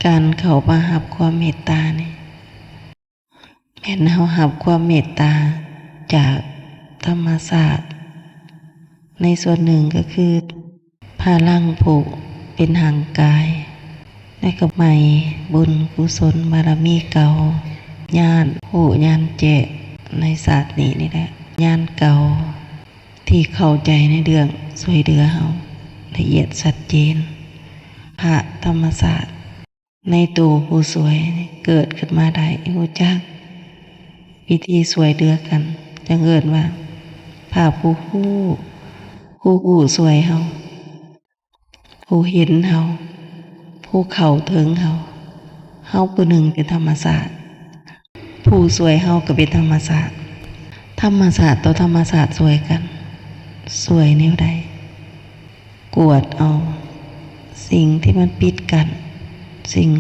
ການເຂົ້າມາຮັບຄວາມເມດຕານີ້ ແມ່ນເຮົາຮັບຄວາມເມດຕາຈາກທຳມະຊາດ ໃນສ່ວນໜຶ່ງກໍຄືພະລັງຜູ້ເປັນຮ່າງກາຍ ແລະກໍໃໝ່ບຸນກຸສົນບາລະມີເກົ່າ, ຍານຮູ້ຍານແຈ້ງໃນຊາດນີ້ນີ້ແຫຼະ, ຍານເກົ່າທີ່ເຂົ້າໃຈໃນເລື່ອງຊ່ວຍເຫຼືອເຮົາລະອຽດຊັດເຈນ. ພະທຳມະຊາດ ໃນໂຕຜູ້ຊ່ວຍເກີດຂຶ້ນມາໄດ້ ຮູ້ຈັກວິທີຊ່ວຍເຫຼືອກັນ ຈຶ່ງເອີ້ນວ່າພະຜູ້ຮູ້, ຜູ້ຮູ້ຊ່ວຍເຮົາ, ຜູ້ເຫັນເຮົາ, ຜູ້ເຂົ້າເຖິງເຮົາ. ເຮົາຜູ້ໜຶ່ງເປັນທຳມະຊາດ, ຜູ້ຊ່ວຍເຮົາກໍເປັນທຳມະຊາດ. ທຳມະຊາດຕໍ່ທຳມະຊາດຊ່ວຍກັນ. ຊ່ວຍແນວໃດ? ກວດເອົາສິ່ງທີ່ມັນປິດກັ້ນ, ສິ່ງ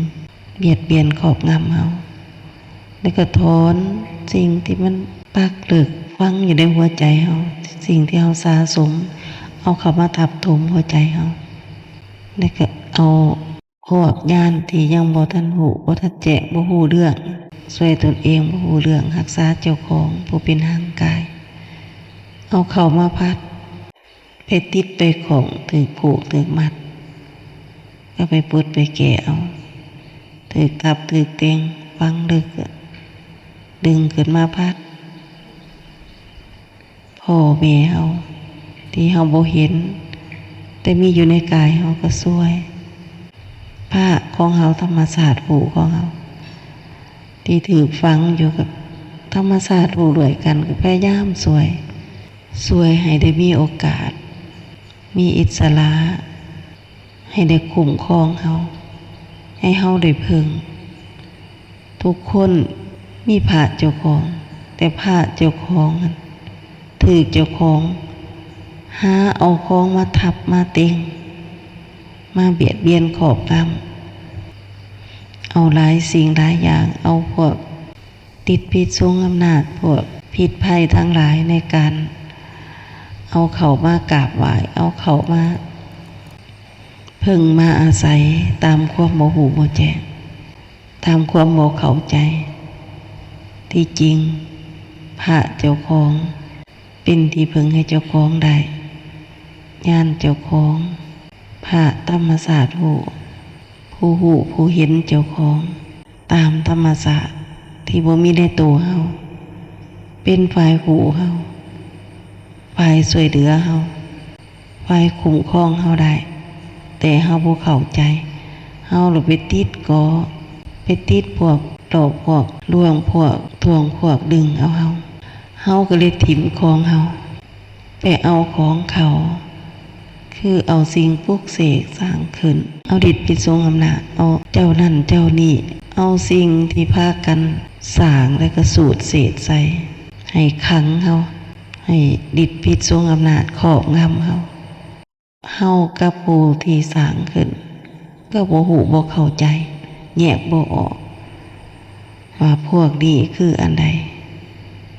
ບຽດບຽນຄອບງຳເຮົາ, ແລ້ວກໍຖອນສິ່ງທີ່ມັນປັກເລິກຝັງຢູ່ໃນຫົວໃຈເຮົາ, ສິ່ງທີ່ເຮົາສະສົມເອົາເຂົ້າມາທັບຖົມຫົວໃຈເຮົາ, ແລ້ວກໍເອົາພວກຍານທີ່ຍັງບໍ່ທັນຮູ້, ບໍ່ທັນແຈ້ງ, ບໍ່ຮູ້ເລື່ອງ, ຊ່ວຍຕົນເອງ, ບໍ່ຮູ້ເລື່ອງ, ຮັກສາເຈົ້າຂອງຜູ້ເປັນຮ່າງກາຍ, ເອົາເຂົ້າມາພັດ ໄປຕິດໄປຂ້ອງ, ຖືກຜູກຖືກມັດ, ກໍໄປປົດໄປແກະເອົາ, ຖືກທັບຖືກແຕ່ງ, ຝັງເລິກ, ດຶງຂຶ້ນມາພັດ. ພໍ່ແມ່ເຮົາທີ່ເຮົາບໍ່ເຫັນ ແຕ່ມີຢູ່ໃນກາຍເຮົາກໍຊ່ວຍ. ພະຂອງເຮົາ, ທຳມະຊາດຜູ້ຂອງເຮົາ ທີ່ຖືກຝັງຢູ່ກັບທຳມະຊາດຜູ້ດ້ວຍກັນ ກໍພະຍາຍາມຊ່ວຍ, ຊ່ວຍໃຫ້ໄດ້ມີໂອກາດ, ມີອິດສະຫຼະ, ໃຫ້ໄດ້ຄຸ້ມຄອງເຮົາ, ໃຫ້ເຮົາໄດ້ເພິ່ງ. ທຸກຄົນມີພະເຈົ້າຂອງ, ແຕ່ພະເຈົ້າຂອງນັ້ນຖືກເຈົ້າຂອງຫາເອົາຂອງມາທັບມາເຕັງ, ມາບຽດບຽນຄອບງຳ, ເອົາຫຼາຍສິ່ງຫຼາຍຢ່າງ, ເອົາພວກ ຕິດຜິດສົງອຳນາດ ພວກພິດໄພທັງຫຼາຍໃນການເອົາເຂົ້າມາກາບໄຫວ້, ເອົາເຂົ້າມາເພິ່ງມາອາໄສຕາມຄວາມບໍ່ຮູ້ບໍ່ແຈ້ງ, ຕາມຄວາມບໍ່ເຂົ້າໃຈ. ທີ່ຈິງພະເຈົ້າຂອງເປັນທີ່ເພິ່ງໃຫ້ເຈົ້າຂອງໄດ້, ຍານເຈົ້າຂອງ, ພະທຳມະຊາດຮູ້, ຜູ້ຮູ້ຜູ້ເຫັນເຈົ້າຂອງ. ຕາມທຳມະຊາດທີ່ບໍ່ມີໃນໂຕເຮົາ, ເປັນຝ່າຍຮູ້ເຮົາ, ຝ່າຍຊ່ວຍເຫຼືອເຮົາ, ຝ່າຍຄຸ້ມຄອງເຮົາໄດ້, ແຕ່ເຮົາບໍ່ເຂົ້າໃຈ, ເຮົາລະໄປຕິດເກາະ, ໄປຕິດພວກຫຼອກພວກລວງ, ພວກຖ່ວງພວກດຶງເອົາເຮົາ, ເຮົາກໍເລີຍຖິ້ມຂອງເຮົາ ໄປເອົາຂອງເຂົາ, ຄືເອົາສິ່ງປຸກເສກສ້າງຂຶ້ນ, ເອົາດິດປິດສົງອຳນາດ, ເອົາເຈົ້ານັ້ນເຈົ້ານີ້, ເອົາສິ່ງທີ່ພາກັນສ້າງ ແລະ ກະສູດເສດໃສ່ ໃຫ້ຂັງເຮົາ, ໃຫ້ດິດປິດສົງອຳນາດຄອບງຳເຮົາ. ເຮົາກັບຜູ້ທີ່ສ້າງຂຶ້ນ ກໍບໍ່ຮູ້ບໍ່ເຂົ້າໃຈ, ແຍກບໍ່ອອກວ່າພວກນີ້ຄືອັນໃດ,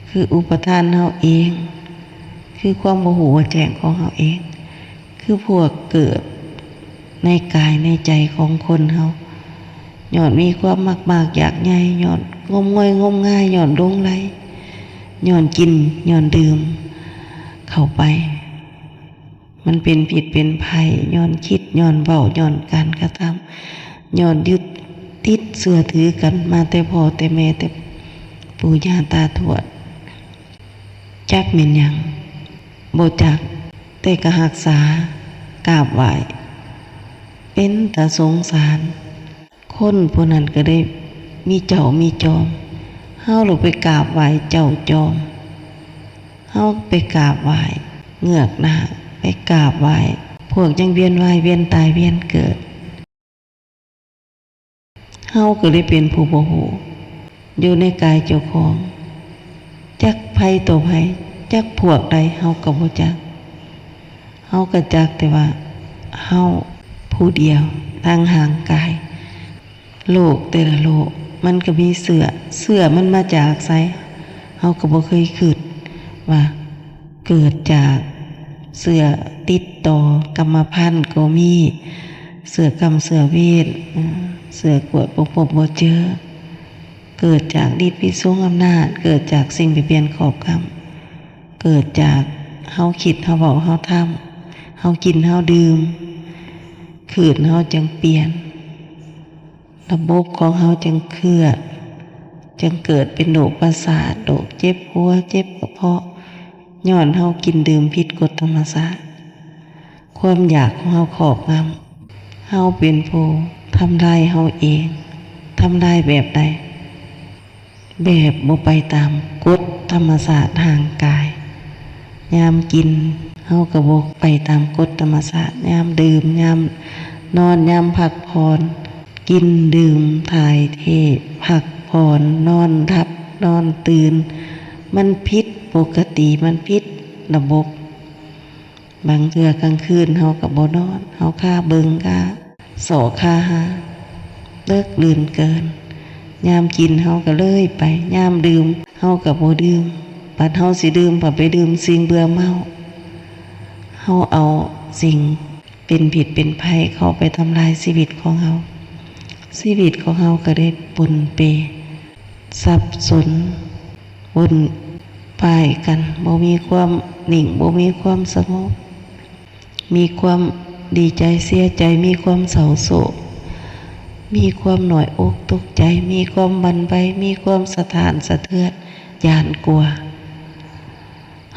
ຄືອຸປະທານເຮົາເອງ, ຄືຄວາມບໍ່ຮູ້ບໍ່ແຈ້ງຂອງເຮົາເອງ, ຄືພວກເກີດໃນກາຍໃນໃຈຂອງຄົນເຮົາ, ຍ້ອນມີຄວາມມັກມາກຢາກໃຫຍ່, ຍ້ອນງົມງອຍງົມງາຍ, ຍ້ອນຫຼົງໄຫຼ, ຍ້ອນກິນ, ຍ້ອນດື່ມເຂົ້າໄປ. ມັນເປັນພິດເປັນໄພ ຍ້ອນຄິດ ຍ້ອນເວົ້າ ຍ້ອນການກະທຳ ຍ້ອນຍຶດຕິດເຊື່ອຖືກັນມາແຕ່ພໍ່ແຕ່ແມ່ ແຕ່ປູ່ຍ່າຕາທວດ. ຈັກແມ່ນຫຍັງ ບໍ່ຈັກ, ແຕ່ກໍຮັກສາ ກາບໄຫວ້ ເປັນຕາສົງສານ. ຄົນຜູ້ນັ້ນກໍໄດ້ມີເຈົ້າມີຈອມ, ເຮົາລະໄປກາບໄຫວ້ເຈົ້າຈອມ, ເຮົາໄປກາບໄຫວ້ເງືອກນາກ, ໄປກາບໄຫວ້ພວກຍັງວຽນວ່າຍວຽນຕາຍວຽນເກີດ. ເຮົາກໍເລີຍເປັນຜູ້ບໍ່ຮູ້ຢູ່ໃນກາຍເຈົ້າຂອງ, ຈັກໃຜຕໍ່ໃຜ, ຈັກພວກໃດເຮົາກໍບໍ່ຈັກ. ເຮົາກໍຈັກແຕ່ວ່າເຮົາຜູ້ດຽວທາງຮ່າງກາຍ. ໂລກແຕ່ລະໂລກມັນກໍມີເຊື້ອ, ເຊື້ອມັນມາຈາກໃສ ເຮົາກໍບໍ່ເຄີຍຄິດວ່າເກີດຈາກເຊື້ອຕິດຕໍ່ກຳມະພັນກໍມີ, ເຊື່ອກຳເຊື່ອເວດ ເຊື່ອກວດບໍ່ພົບບໍ່ເຈີ ເກີດຈາກລິດພິດສົງອຳນາດ ເກີດຈາກສິ່ງບຽດບຽນຄອບງຳ ເກີດຈາກເຮົາຄິດເຮົາເວົ້າເຮົາທຳ ເຮົາກິນເຮົາດື່ມ ຄືນເຮົາຈັ່ງປ່ຽນ ລະບົບຂອງເຮົາຈຶ່ງເຄື່ອນ ຈຶ່ງເກີດເປັນໂລກປະສາດ ໂລກເຈັບຫົວ ເຈັບກະເພາະ ຍ້ອນເຮົາກິນດື່ມຜິດກົດທຳມະຊາດ ຄວາມຢາກຂອງເຮົາຄອບງຳ ເຮົາເປັນຜູ້ທຳລາຍເຮົາເອງ ທຳລາຍແບບໃດ? ແບບບໍ່ໄປຕາມກົດທຳມະຊາດຮ່າງກາຍ ຍາມກິນເຮົາກໍບໍ່ໄປຕາມກົດທຳມະຊາດ ຍາມດື່ມ ຍາມນອນ ຍາມພັກຜ່ອນ ກິນດື່ມຖ່າຍເທ ພັກຜ່ອນ ນອນຫຼັບ ນອນຕື່ນ ມັນຜິດປົກກະຕິ ມັນຜິດລະບົບ. ບາງເທື່ອກາງຄືນເຮົາກໍບໍ່ນອນ ເຮົາຄາເບິ່ງ ຄາຊອກ ຄາຫາ ເລິກລື່ນເກີນ ຍາມກິນເຮົາກໍເລີຍໄປ ຍາມດື່ມເຮົາກໍບໍ່ດື່ມ ບັດເຮົາຊິດື່ມ ພັດໄປດື່ມສິ່ງເບື່ອເມົາ ເຮົາເອົາສິ່ງເປັນພິດເປັນໄພເຂົ້າໄປທຳລາຍຊີວິດຂອງເຮົາ ຊີວິດຂອງເຮົາກໍໄດ້ປົນເປ ສັບສົນ ວົນວາຍກັນ ບໍ່ມີຄວາມນິ່ງ ບໍ່ມີຄວາມສະຫງົບ ມີຄວາມດີໃຈເສຍໃຈ ມີຄວາມເສົ້າໂສກ ມີຄວາມໜ້ອຍອົກຕົກໃຈ ມີຄວາມຫວັ່ນໄຫວ ມີຄວາມສະທ້ານສະເທືອນ ຢ້ານກົວ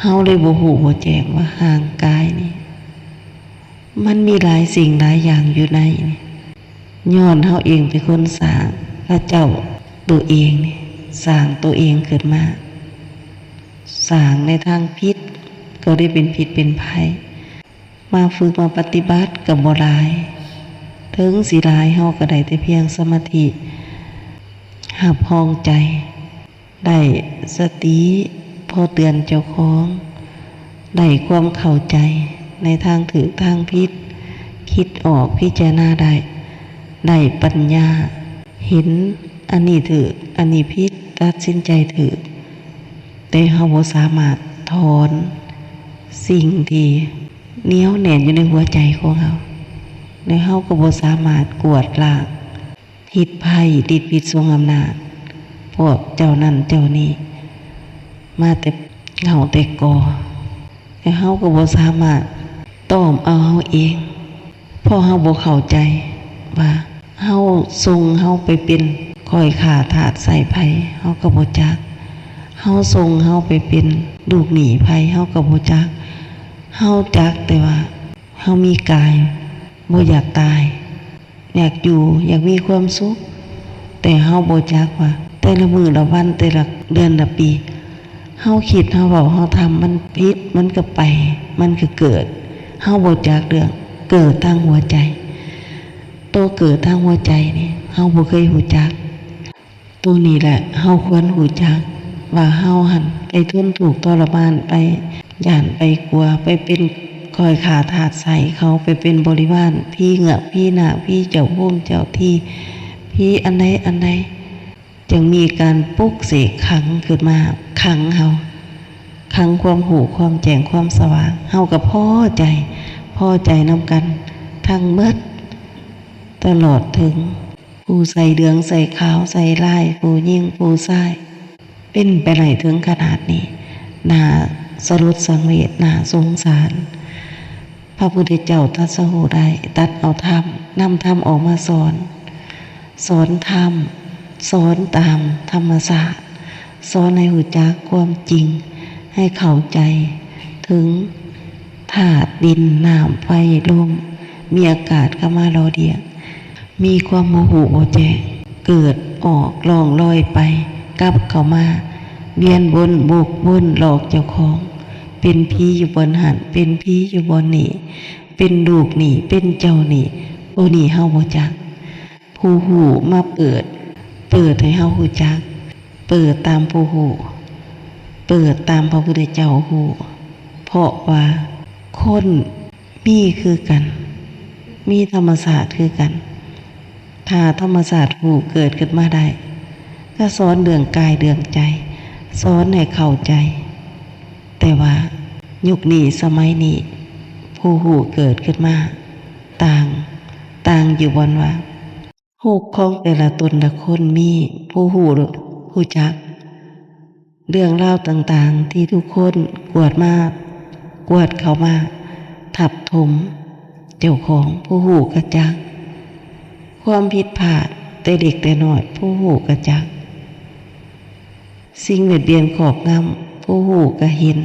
ເຮົາເລີຍບໍ່ຮູ້ບໍ່ແຈ້ງວ່າຮ່າງກາຍນີ້ ມັນມີຫຼາຍສິ່ງຫຼາຍຢ່າງຢູ່ໃນນີ້ ຍ້ອນເຮົາເອງເປັນຄົນສ້າງ ພະເຈົ້າໂຕເອງນີ້ ສ້າງໂຕເອງຂຶ້ນມາ ສ້າງໃນທາງຜິດ ກໍໄດ້ເປັນພິດເປັນໄພ ມາຝຶກມາປະຕິບັດກໍບໍ່ຫຼາຍ ເຖິງຊິຫຼາຍເຮົາກໍໄດ້ແຕ່ພຽງສະມາທິ ຮັບຮອງໃຈ ໄດ້ສະຕິພໍເຕືອນເຈົ້າຂອງ ໄດ້ຄວາມເຂົ້າໃຈໃນທາງຖືກທາງຜິດ ຄິດອອກພິຈາລະນາໄດ້ ໄດ້ປັນຍາເຫັນອັນນີ້ຖືກ ອັນນີ້ຜິດ ຕັດສິນໃຈຖືກ ແຕ່ເຮົາບໍ່ສາມາດຖອນສິ່ງທີ່ໜຽວແໜ້ນຢູ່ໃນຫົວໃຈຂອງເຮົາ ແລະ ເຮົາກໍບໍ່ສາມາດກວາດລ້າງ ພິດໄພ ລິດພິດສົງອຳນາດ ພວກເຈົ້ານັ້ນເຈົ້ານີ້ ມາແຕ່ເຫງົ້າແຕ່ກໍ ແລະ ເຮົາກໍບໍ່ສາມາດຕ້ອມເອົາເຮົາເອງ ເພາະເຮົາບໍ່ເຂົ້າໃຈວ່າ ເຮົາສົ່ງເຮົາໄປເປັນຂ້ອຍຂ້າທາດໃຊ້ໃຜ ເຮົາກໍບໍ່ຈັກ ເຮົາສົ່ງເຮົາໄປເປັນລູກໜີ້ໃຜ ເຮົາກໍບໍ່ຈັກ ເຮົາຈັກແຕ່ວ່າ ເຮົາມີກາຍບໍ່ຢາກຕາຍ ຢາກຢູ່ ຢາກມີຄວາມສຸກ ແຕ່ເຮົາບໍ່ຈັກວ່າແຕ່ລະມື້ລະວັນ ແຕ່ລະເດືອນລະປີ ເຮົາຄິດ ເຮົາເວົ້າ ເຮົາທຳ ມັນຜິດ ມັນກໍໄປ ມັນກໍເກີດ ເຮົາບໍ່ຈັກເລື່ອງເກີດທາງຫົວໃຈ ໂຕເກີດທາງຫົວໃຈນີ້ ເຮົາບໍ່ເຄີຍຮູ້ຈັກ. ໂຕນີ້ແຫຼະ ເຮົາຄວນຮູ້ຈັກວ່າເຮົາຫັ້ນໄປທົນທຸກທໍລະມານ ໄປຢ້ານ ໄປກົວ ໄປເປັນຂ້ອຍຂ້າທາດໃຊ້ເຂົາ ໄປເປັນບໍລິວານ ຜີເງືອກ ຜີນາກ ຜີເຈົ້າພູມເຈົ້າທີ່ ຜີອັນໃດອັນໃດ ຈຶ່ງມີການປຸກເສກຂັງຂຶ້ນມາ ຂັງເຮົາ ຂັງຄວາມຮູ້ ຄວາມແຈ້ງ ຄວາມສະຫວ່າງ ເຮົາກໍພໍໃຈ ພໍໃຈນຳກັນທັງໝົດ ຕະຫຼອດເຖິງ ຜູ້ໃສ່ເຫຼືອງໃສ່ຂາວໃສ່ລາຍ ຜູ້ຍິງຜູ້ຊາຍ ເປັນໄປໄດ້ເຖິງຂະໜາດນີ້ ໜ້າສະຫຼົດສັງເວດ ໜ້າສົງສານ. ພະພຸດທະເຈົ້າຕັດສະຮູ້ໄດ້ ຕັດເອົາທຳ ນຳທຳອອກມາສອນ ສອນທຳ ສອນຕາມທຳມະຊາດ ສອນໃຫ້ຮູ້ຈັກຄວາມຈິງ ໃຫ້ເຂົ້າໃຈເຖິງ ທາດດິນ ນ້ຳ ໄຟ ລົມ ມີອາກາດເຂົ້າມາຫຼໍ່ລ້ຽງ ມີຄວາມບໍ່ຮູ້ບໍ່ແຈ້ງ ເກີດອອກລ່ອງລອຍໄປ ກັບເຂົ້າມາ ວຽນວົນ ວົກວົນ ຫຼອກເຈົ້າຂອງ ເປັນຜີຢູ່ບ່ອນຫັ້ນ ເປັນຜີຢູ່ບ່ອນນີ້ ເປັນລູກໜີ້ ເປັນເຈົ້າໜີ້ ໂຕນີ້ເຮົາບໍ່ຈັກ. ຜູ້ຮູ້ມາເປີດ ເປີດໃຫ້ເຮົາຮູ້ຈັກ ເປີດຕາມຜູ້ຮູ້ ເປີດຕາມພະພຸດທະເຈົ້າຮູ້ ເພາະວ່າຄົນມີຄືກັນ ມີທຳມະຊາດຄືກັນ ຖ້າທຳມະຊາດຮູ້ເກີດຂຶ້ນມາໄດ້ ກໍສອນເລື່ອງກາຍເລື່ອງໃຈ ສອນໃຫ້ເຂົ້າໃຈ. ແຕ່ວ່າຍຸກນີ້ສະໄໝນີ້ ຜູ້ຮູ້ເກີດຂຶ້ນມາຕ່າງ ຕ ຕ່າງຢູ່ບ່ອນວ່າ ຮູບຂອງແຕ່ລະຕົນລະຄົນມີຜູ້ຮູ້ ຮູ້ຈັກເລື່ອງລາວຕ່າງໆ ທີ່ທຸກຄົນກວດມາ ກວດເຂົ້າມາທັບຖົມເຈົ້າຂອງ ຜູ້ຮູ້ກະຈັກ ຄວາມຜິດພາດແຕ່ເລັກແຕ່ນ້ອຍ ຜູ້ຮູ້ກະຈັກ ສິ່ງບຽດບຽນຄອບງຳ ຜູ້ຮູ້ກະເຫັນ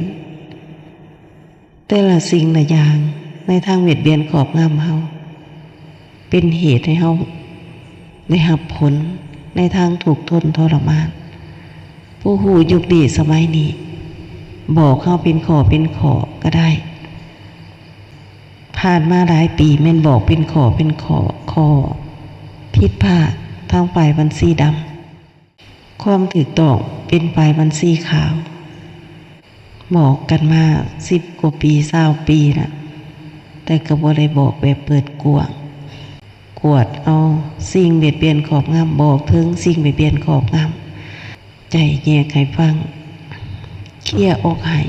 ແຕ່ລະສິ່ງລະຢ່າງໃນທາງບຽດບຽນຄອບງຳເຮົາ ເປັນເຫດໃຫ້ເຮົາໄດ້ຮັບຜົນໃນທາງທຸກທົນທໍລະມານ. ຜູ້ຮູ້ຍຸກນີ້ສະໄໝນີ້ ບອກເຮົາເປັນຂໍ້ເປັນຂໍ້ກະໄດ້. ຜ່ານມາຫຼາຍປີແມ່ນບອກເປັນຂໍ້ເປັນຂໍ້ ຂໍ້ຜິດພາດທາງຝ່າຍບັນຊີດຳ ຄວາມຖືກຕ້ອງເປັນຝ່າຍບັນຊີຂາວ. ບອກກັນມາສິບກວ່າປີ ຊາວປີລະ ແຕ່ກະບໍ່ໄດ້ບອກແບບເປີດກວ້າງ. ກວດເອົາສິ່ງບຽດບຽນຄອບງຳ ບອກເຖິງສິ່ງບຽດບຽນຄອບງຳ ໄຈ້ແຍກໃຫ້ຟັງ ເຄຍອອກໃຫ້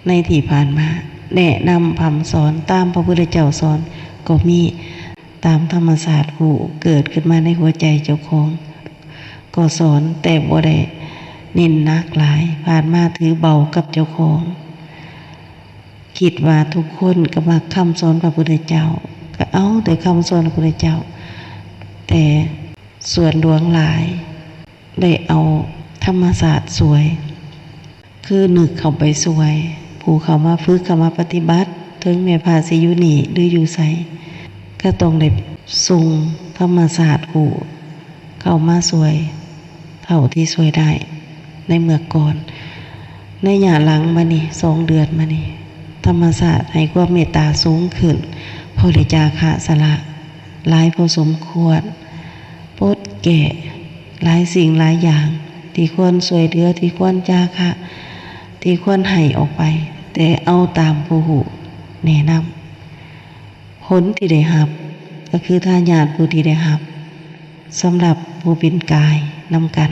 ໃນທີ່ຜ່ານມາ ແນະນຳພຳສອນຕາມພະພຸດທະເຈົ້າສອນກໍມີ ຕາມທຳມະຊາດຮູ້ເກີດຂຶ້ນມາໃນຫົວໃຈເຈົ້າຂອງກໍສອນ ແຕ່ບໍ່ໄດ້ເນັ້ນໜັກຫຼາຍ ຜ່ານມາຖືເບົາກັບເຈົ້າຂອງ. ຄິດວ່າທຸກຄົນກະມັກຄຳສອນພະພຸດທະເຈົ້າ ກະເອົາແຕ່ຄຳສອນພະພຸດທະເຈົ້າ ແຕ່ສ່ວນຫຼວງຫຼາຍໄດ້ເອົາທຳມະຊາດຊ່ວຍ ຄືນຶກເຂົ້າໄປຊ່ວຍ ຜູ້ເຂົ້າມາຝຶກ ເຂົ້າມາປະຕິບັດ ເຖິງແມ່ນພະຊິຢູ່ນີ້ ຫຼື ຢູ່ໃສ ກະຕ້ອງໄດ້ສົ່ງທຳມະຊາດຮູ້ເຂົ້າມາຊ່ວຍເທົ່າທີ່ຊ່ວຍໄດ້ໃນເມື່ອກ່ອນ. ໄລຍະຫຼັງມານີ້ ສອງເດືອນມານີ້ ທຳມະຊາດໃຫ້ຄວາມເມດຕາສູງຂຶ້ນ ເພາະໄດ້ຈາຄະສະຫຼະຫຼາຍພໍສົມຄວນ ປົດແກ້ຫຼາຍສິ່ງຫຼາຍຢ່າງ ທີ່ຄວນຊ່ວຍເຫຼືອ ທີ່ຄວນຈາຄະ ທີ່ຄວນໃຫ້ອອກໄປ ແຕ່ເອົາຕາມຜູ້ຮູ້ແນະນຳ. ຜົນທີ່ໄດ້ຮັບ ກະຄືທາຍາດຜູ້ທີ່ໄດ້ຮັບ ສຳລັບຜູ້ເປັນກາຍນຳກັນ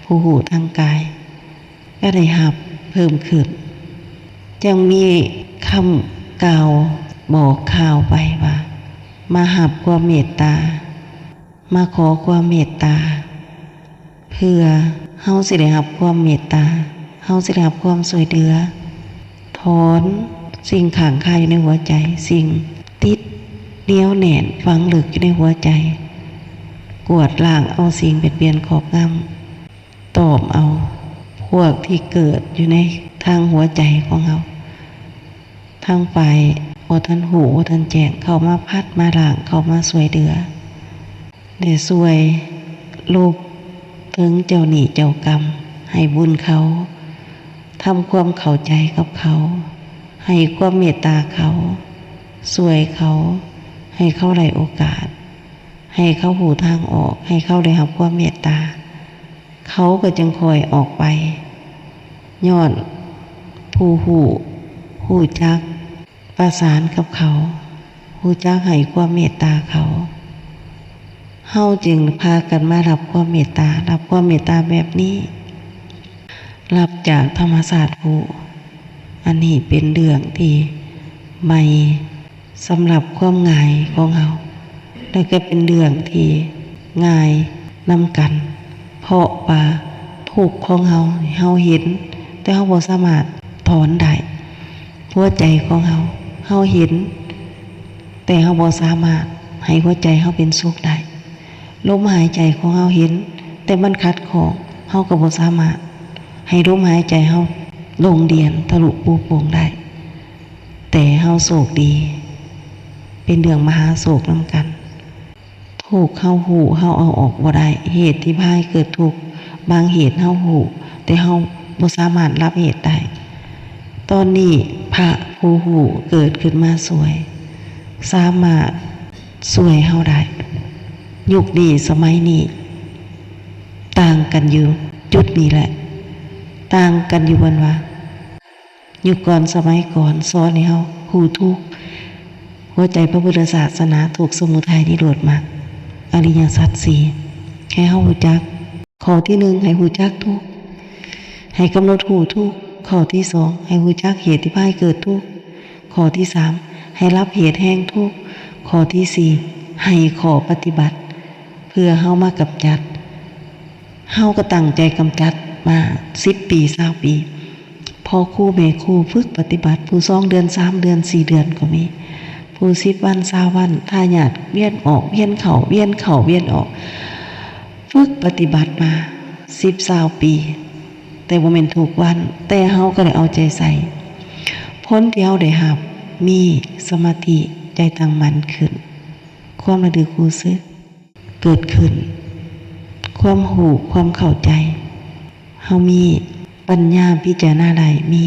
ຜູ້ຮູ້ທາງກາຍ ກະໄດ້ຮັບເພີ່ມຂຶ້ນ. ຈັ່ງມີຄຳກ່າວບອກຂ່າວໄປວ່າ ມາຮັບຄວາມເມດຕາ ມາຂໍຄວາມເມດຕາ ເພື່ອເຮົາຊິໄດ້ຮັບຄວາມເມດຕາ ເຮົາຊິໄດ້ຮັບຄວາມຊ່ວຍເຫຼືອ ຖອນສິ່ງຄ້າງຄາຢູ່ໃນຫົວໃຈ ສິ່ງຕິດໜຽວແໜ້ນຝັງເລິກຢູ່ໃນຫົວໃຈ ກວາດລ້າງເອົາສິ່ງບຽດບຽນຄອບງຳ ຕອບເອົາພວກທີ່ເກີດຢູ່ໃນທາງຫົວໃຈຂອງເຮົາ ທາງຝ່າຍບໍ່ທັນຮູ້ບໍ່ທັນແຈ້ງ ເຂົ້າມາຜັດມາລ້າງ ເຂົ້າມາຊ່ວຍເຫຼືອ ແລະ ຊ່ວຍລົບເຖິງເຈົ້າໜີ້ເຈົ້າກຳ ໃຫ້ບຸນເຂົາ ທຳຄວາມເຂົ້າໃຈກັບເຂົາ ໃຫ້ຄວາມເມດຕາເຂົາ ຊ່ວຍເຂົາ ໃຫ້ເຂົາໄດ້ໂອກາດ ໃຫ້ເຂົາຮູ້ທາງອອກ ໃຫ້ເຂົາໄດ້ຮັບຄວາມເມດຕາ. ເຂົາກໍຈຶ່ງຄ່ອຍອອກໄປ ຍ້ອນຜູ້ຮູ້ ຮູ້ຈັກປະສານກັບເຂົາ ຮູ້ຈັກໃຫ້ຄວາມເມດຕາເຂົາ ເຮົາຈຶ່ງພາກັນມາຮັບຄວາມເມດຕາ ຮັບຄວາມເມດຕາແບບນີ້ ຮັບຈາກທຳມະຊາດຮູ້. ອັນນີ້ເປັນເລື່ອງທີ່ໃໝ່ ສຳລັບຄວາມງ່າຍຂອງເຮົາ ແລະ ກະເປັນເລື່ອງທີ່ງ່າຍນຳກັນ ເພາະວ່າທຸກຂອງເຮົາ ເຮົາເຫັນ ແຕ່ເຮົາບໍ່ສາມາດຖອນໄດ້. ຫົວໃຈຂອງເຮົາ ເຮົາເຫັນ ແຕ່ເຮົາບໍ່ສາມາດໃຫ້ຫົວໃຈເຮົາເປັນສຸກໄດ້. ລົມຫາຍໃຈຂອງເຮົາເຫັນ ແຕ່ມັນຂັດຂ້ອງ ເຮົາກໍບໍ່ສາມາດໃຫ້ລົມຫາຍໃຈເຮົາໂລ່ງລ່ຽນທະລຸປູໂປ່ງໄດ້. ແຕ່ເຮົາໂຊກດີ ເປັນເລື່ອງມະຫາໂຊກນຳກັນ. ທຸກເຮົາຮູ້ ເຮົາເອົາອອກບໍ່ໄດ້ ເຫດທີ່ພາໃຫ້ເກີດທຸກ ບາງເຫດເຮົາຮູ້ ແຕ່ເຮົາບໍ່ສາມາດລະເຫດໄດ້. ຕອນນີ້ພະຜູ້ຮູ້ເກີດຂຶ້ນມາຊ່ວຍ ສາມາດຊ່ວຍເຮົາໄດ້. ຍຸກນີ້ສະໄໝນີ້ຕ່າງກັນຢູ່ຈຸດນີ້ແຫຼະ ຕ່າງກັນຢູ່ບ່ອນວ່າ ຍຸກກ່ອນສະໄໝກ່ອນສອນໃຫ້ເຮົາຮູ້ທຸກ ຫົວໃຈພະພຸດທະສາສະໜາ ທຸກ ສະມຸໄທ ນິໂຣດ ມັກ ອະລິຍະສັດສີ່ ໃຫ້ເຮົາຮູ້ຈັກ. ຂໍ້ທີໜຶ່ງ ໃຫ້ຮູ້ຈັກທຸກ ໃຫ້ກຳນົດຮູ້ທຸກ. ຂໍ້ທີສອງ ໃຫ້ຮູ້ຈັກເຫດທີ່ພາໃຫ້ເກີດທຸກ. ຂໍ້ທີສາມ ໃຫ້ລະເຫດແຫ່ງທຸກ. ຂໍ້ທີສີ່ ໃຫ້ຂໍ້ປະຕິບັດ ເພື່ອເຮົາມາກຳຈັດ. ເຮົາກໍຕັ້ງໃຈກຳຈັດມາສິບປີ ຊາວປີ. ພໍ່ຄູແມ່ຄູຝຶກປະຕິບັດ, ຜູ້ສອງເດືອນ, ສາມເດືອນ, ສີ່ເດືອນກໍມີ, ຜູ້ສິບວັນ, ຊາວວັນ, ທາຍາດວຽນອອກວຽນເຂົ້າ, ວຽນເຂົ້າວຽນອອກ, ຝຶກປະຕິບັດມາສິບ ຊາວປີ, ແຕ່ບໍ່ແມ່ນທຸກວັນ, ແຕ່ເຮົາກໍໄດ້ເອົາໃຈໃສ່. ຜົນທີ່ເຮົາໄດ້ຮັບ ມີສະມາທິ, ໃຈຕັ້ງໝັ້ນຂຶ້ນ, ຄວາມລະດຶກຮູ້ສຶກເກີດຂຶ້ນ, ຄວາມຮູ້, ຄວາມເຂົ້າໃຈ, ເຮົາມີປັນຍາພິຈາລະນາໄດ້, ມີ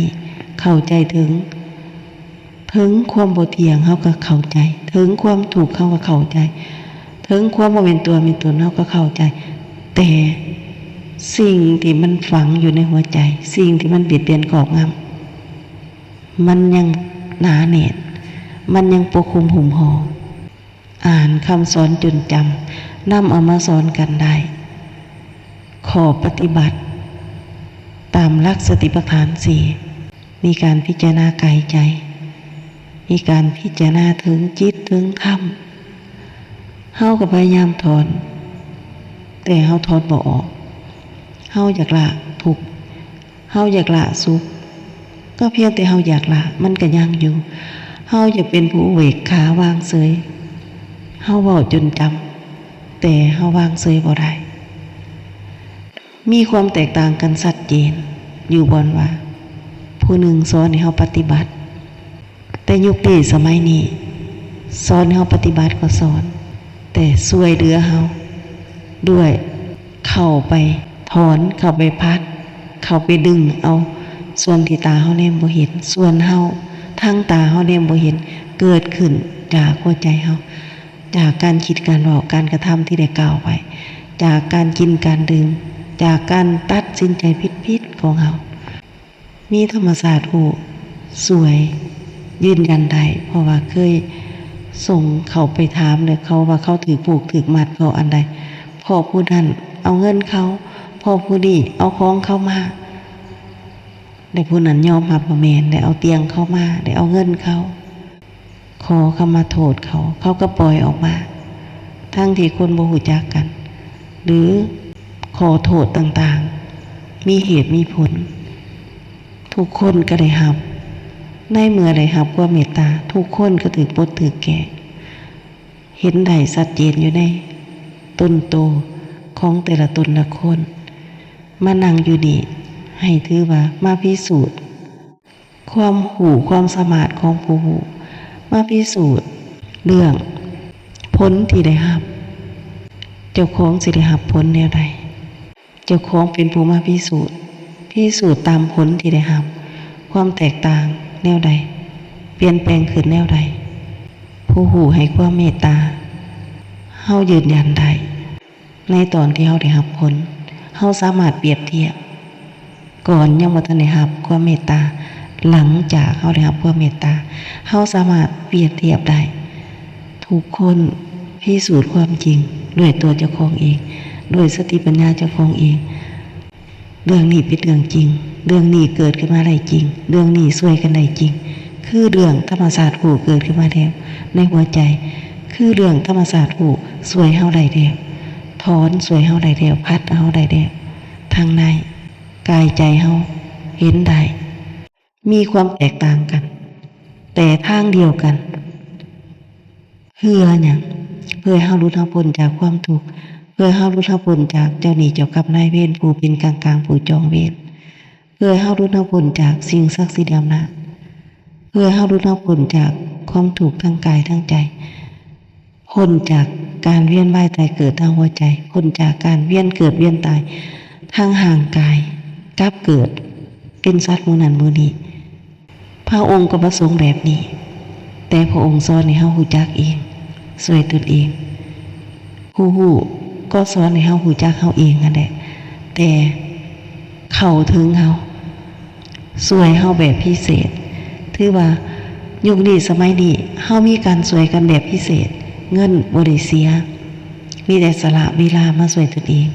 ເຂົ້າໃຈເຖິງ, ເຖິງຄວາມບໍ່ທ່ຽງເຮົາກໍເຂົ້າໃຈ, ເຖິງຄວາມທຸກເຮົາກໍເຂົ້າໃຈ, ເຖິງຄວາມບໍ່ແມ່ນຕົວແມ່ນຕົນເຮົາກໍເຂົ້າໃຈ, ແຕ່ສິ່ງທີ່ມັນຝັງຢູ່ໃນຫົວໃຈ, ສິ່ງທີ່ມັນບຽດບຽນຄອບງຳ, ມັນຍັງໜາແໜ້ນ, ມັນຍັງປົກຄຸມຫຸ້ມຫໍ່. ອ່ານຄຳສອນຈົນຈຳ, ນຳເອົາມາສອນກັນໄດ້. ຂໍ້ປະຕິບັດຕາມຫຼັກສະຕິປະທານສີ່ ມີການພິຈາລະນາກາຍໃຈ, ມີການພິຈາລະນາເຖິງຈິດເຖິງທຳ. ເຮົາກໍພະຍາຍາມຖອນ, ແຕ່ເຮົາຖອນບໍ່ອອກ. ເຮົາຢາກລະທຸກ, ເຮົາຢາກລະສຸກ, ກໍພຽງແຕ່ເຮົາຢາກລະ, ມັນກໍຍັງຢູ່. ເຮົາຢາກເປັນຜູ້ອຸເບກຂາວາງເສີຍ, ເຮົາເວົ້າຈົນຈຳ, ແຕ່ເຮົາວາງເສີຍບໍ່ໄດ້. ມີຄວາມແຕກຕ່າງກັນຊັດເຈນຢູ່ບ່ອນວ່າ ຜູ້ໜຶ່ງສອນໃຫ້ເຮົາປະຕິບັດ, ແຕ່ຍຸກນີ້ສະໄໝນີ້ ສອນເຮົາປະຕິບັດກໍສອນ, ແຕ່ຊ່ວຍເຫຼືອເຮົາດ້ວຍເຂົ້າໄປຖອນ, ເຂົ້າໄປຜັດ, ເຂົ້າໄປດຶງເອົາສ່ວນທີ່ຕາເຮົາແນມບໍ່ເຫັນ, ສ່ວນເຮົາທາງຕາເຮົາແນມບໍ່ເຫັນ ເກີດຂຶ້ນຈາກຫົວໃຈເຮົາ, ຈາກການຄິດ, ການເວົ້າ, ການກະທຳທີ່ໄດ້ກ່າວໄວ້, ຈາກການກິນ, ການດື່ມ, ຈາກການຕັດສິນໃຈຜິດໆຂອງເຮົາ. ມີທຳມະຊາດຮູ້ຊ່ວຍຢືນຢັນໄດ້, ເພາະວ່າເຄີຍສົ່ງເຂົາໄປຖາມແລ້ວ ເຂົາວ່າເຂົາຖືກຜູກຖືກມັດເພາະອັນໃດ, ເພາະຜູ້ນັ້ນເອົາເງິນເຂົາ, ເພາະຜູ້ນີ້ເອົາຂອງເຂົາມາ, ແລະ ຜູ້ນັ້ນຍອມຮັບວ່າແມ່ນ, ໄດ້ເອົາຕຽງເຂົາມາ, ໄດ້ເອົາເງິນເຂົາ. ຂໍຂະມາໂທດເຂົາ, ເຂົາກໍປ່ອຍອອກມາ, ທັງທີ່ຄົນບໍ່ຮູ້ຈັກກັນ ຫຼື ຂໍໂທດຕ່າງໆ ມີເຫດມີຜົນ, ທຸກຄົນກໍໄດ້ຮັບ. ໃນເມື່ອໄດ້ຮັບຄວາມເມດຕາ, ທຸກຄົນກໍຖືກປົດຖືກແກະ, ເຫັນໄດ້ຊັດເຈນຢູ່ໃນຕົນໂຕຂອງແຕ່ລະຕົນລະຄົນ. ມານັ່ງຢູ່ນີ້ ໃຫ້ຖືວ່າມາພິສູດ ຄວາມຮູ້ຄວາມສາມາດຂອງຜູ້ຮູ້, ມາພິສູດເລື່ອງຜົນທີ່ໄດ້ຮັບ, ເຈົ້າຂອງຊິໄດ້ຮັບຜົນແນວໃດ? ເຈົ້າຂອງເປັນຜູ້ມາພິສູດ, ພິສູດຕາມຜົນທີ່ໄດ້ຮັບ, ຄວາມແຕກຕ່າງແນວໃດ? ປ່ຽນແປງຂຶ້ນແນວໃດ? ຜູ້ຮູ້ໃຫ້ຄວາມເມດຕາ, ເຮົາຢືນຢັນໄດ້. ໃນຕອນທີ່ເຮົາໄດ້ຮັບຜົນ, ເຮົາສາມາດປຽບທຽບ ກ່ອນຍັງບໍ່ທັນໄດ້ຮັບຄວາມເມດຕາ, ຫຼັງຈາກເຮົາໄດ້ຮັບຄວາມເມດຕາ, ເຮົາສາມາດປຽບທຽບໄດ້. ທຸກຄົນພິສູດຄວາມຈິງດ້ວຍຕົວເຈົ້າຂອງເອງ, ດ້ວຍສະຕິປັນຍາເຈົ້າຂອງເອງ. ເລື່ອງນີ້ເປັນເລື່ອງຈິງ, ເລື່ອງນີ້ເກີດຂຶ້ນມາໄດ້ຈິງ, ເລື່ອງນີ້ຊ່ວຍກັນໄດ້ຈິງ, ຄືເລື່ອງທຳມະຊາດຮູ້ເກີດຂຶ້ນມາແລ້ວໃນຫົວໃຈ, ຄືເລື່ອງທຳມະຊາດຮູ້ຊ່ວຍເຮົາໄດ້ແລ້ວ, ຖອນຊ່ວຍເຮົາໄດ້ແລ້ວ, ພັດເຮົາໄດ້ແລ້ວ. ທາງໃນ ກາຍໃຈເຮົາເຫັນໄດ້ ມີຄວາມແຕກຕ່າງກັນ ແຕ່ທາງດຽວກັນ. ເພື່ອຫຍັງ? ເພື່ອໃຫ້ເຮົາຫຼຸດເຮົາພົ້ນຈາກຄວາມທຸກ, ເພື່ອໃຫ້ເຮົາຫຼຸດເຮົາພົ້ນຈາກເຈົ້າໜີ້ເຈົ້າກຳນາຍເວນ ຜູ້ເປັນກາງໆ ຜູ້ຈອງເວນ, ເພື່ອໃຫ້ເຮົາຫຼຸດເຮົາພົ້ນຈາກສິ່ງສັກສິດອຳນາດ, ເພື່ອໃຫ້ເຮົາຫຼຸດເຮົາພົ້ນຈາກຄວາມທຸກທັງກາຍທັງໃຈ, ພົ້ນຈາກການວຽນວ່າຍຕາຍເກີດທາງຫົວໃຈ, ພົ້ນຈາກການວຽນເກີດວຽນຕາຍທາງຮ່າງກາຍ, ກັບເກີດເປັນສັດໝູ່ນັ້ນໝູ່ນີ້. ພະອົງກໍປະສົງແບບນີ້, ແຕ່ພະອົງສອນໃຫ້ເຮົາຮູ້ຈັກເອງ, ຊ່ວຍຕົນເອງ. ຜູ້ຮູ້ກໍສອນໃຫ້ເຮົາຮູ້ຈັກເຮົາເອງຫັ້ນແຫຼະ, ແຕ່ເຂົ້າເຖິງເຮົາ, ຊ່ວຍເຮົາແບບພິເສດ. ຖືວ່າຍຸກນີ້ສະໄໝນີ້ ເຮົາມີການຊ່ວຍກັນແບບພິເສດ, ເງິນບໍ່ໄດ້ເສຍ, ມີແຕ່ສະຫຼະເວລາມາຊ່ວຍຕົນເອງ.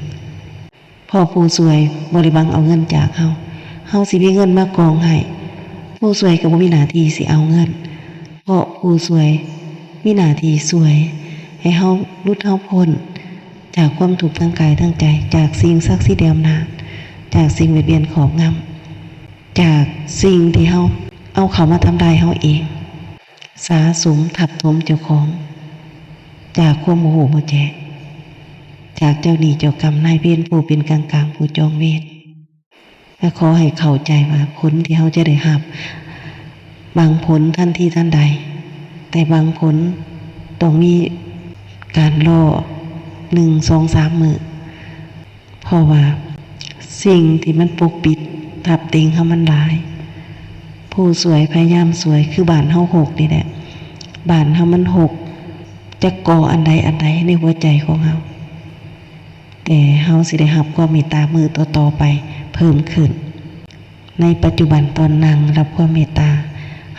ເພາະຜູ້ຊ່ວຍບໍ່ໄດ້ຫວັງເອົາເງິນຈາກເຮົາ, ເຮົາຊິມີເງິນມາກອງໃຫ້, ຜູ້ຊ່ວຍກໍບໍ່ມີໜ້າທີ່ຊິເອົາເງິນ, ເພາະຜູ້ຊ່ວຍມີໜ້າທີ່ຊ່ວຍ, ໃຫ້ເຮົາຫຼຸດເຮົາພົ້ນຈາກຄວາມທຸກທາງກາຍທາງໃຈ, ຈາກສິ່ງສັກສິດແລະອຳນາດ, ຈາກສິ່ງບຽດບຽນຄອບງຳ, ຈາກສິ່ງທີ່ເຮົາເອົາເຂົ້າມາທຳລາຍເຮົາເອງ, ສະສົມທັບຖົມເຈົ້າຂອງ ຈາກຄວາມບໍ່ຮູ້ບໍ່ແຈ້ງ, ຈາກເຈົ້າໜີ້ເຈົ້າກຳນາຍເວນຜູ້ເປັນກາງໆ ຜູ້ຈອງເວນ. ແລະ ຂໍໃຫ້ເຂົ້າໃຈວ່າຜົນທີ່ເຮົາຈະໄດ້ຮັບ ບາງຜົນທັນທີທັນໃດ, ແຕ່ບາງຜົນຕ້ອງມີການລໍໜຶ່ງ ສອງ ສາມມື້, ເພາະວ່າສິ່ງທີ່ມັນປົກປິດທັບຕິງເຮົາມັນຫຼາຍ. ຜູ້ຊ່ວຍພະຍາຍາມຊ່ວຍ ຄືບ້ານເຮົາຮົກນີ້ແຫຼະ, ບ້ານເຮົາມັນຮົກ, ຈັກກໍ່ອັນໃດອັນໃດໃນຫົວໃຈຂອງເຮົາ, ແຕ່ເຮົາຊິໄດ້ຮັບຄວາມເມດຕາມື້ຕໍ່ໆໄປເພີ່ມຂຶ້ນ. ໃນປັດຈຸບັນຕອນນັ່ງຮັບຄວາມເມດຕາ,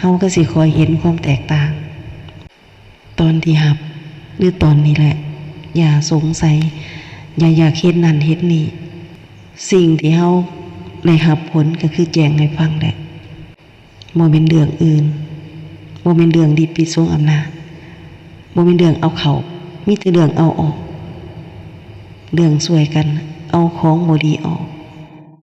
ເຮົາກໍຊິຄ່ອຍເຫັນຄວາມແຕກຕ່າງ ຕອນທີ່ຮັບ ຫຼື ຕອນນີ້ແຫຼະ. ຢ່າສົງໄສ, ຢ່າຢາກເຮັດນັ້ນເຮັດນີ້. ສິ່ງທີ່ເຮົາໄດ້ຮັບຜົນກໍຄືແຈ້ງໃຫ້ຟັງແຫຼະ. ບໍ່ແມ່ນເລື່ອງອື່ນ, ບໍ່ແມ່ນເລື່ອງລິບປິດສົງອຳນາດ, ບໍ່ແມ່ນເລື່ອງເອົາເຂົ້າ, ມີແຕ່ເລື່ອງເອົາອອກ, ເລື່ອງຊ່ວຍກັນເອົາຂອງບໍ່ດີອອກ.